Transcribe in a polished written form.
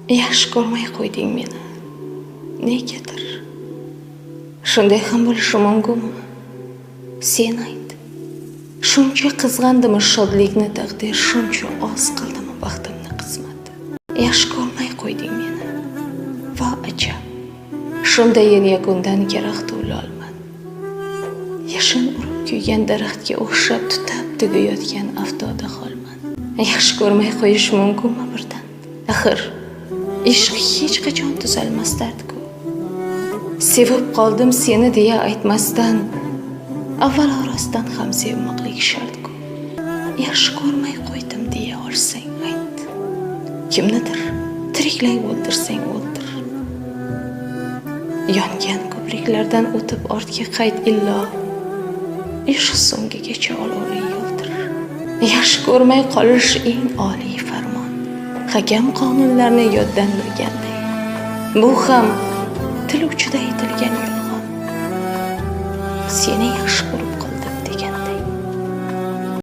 Yaxshi ko'rmay qo'yding meni. Negadir? Shunday ham bo'lishi mumkinmi? Sen ayt. Shuncha qizg'andimi shodlikni taqdir, shuncha oz qildimi baxtimni qismat. Yaxshi ko'rmay qo'yding meni. Va ajab. Shundayin yakundan karaxt lolman. Yashin urib kuygan daraxtga o'xshab tutab tugayotgan aftoda holman. Yaxshi ko'rmay qo'yish mumkinmi birdan? Axir ishq hech qachon tuzalmas dard-ku. Sevib qoldim seni deya aytmasdan avvalo rostdan ham sevmoqlik shart-ku. Yaxshi ko'rmay qo'ydim deya olsang ayt. Kimnidir tiriklay o'ldirsang o'ldir. Yongan ko'priklardan o'tib ortga qayt illo. Ishq so'nggigacha olovli yo'ldir. Yaxshi ko'rmay qolish eng oliy farmon. Hakam qonunlarni yoddan bilganday. Bu ham til uchida aytilgan yolg'on. Seni yaxshi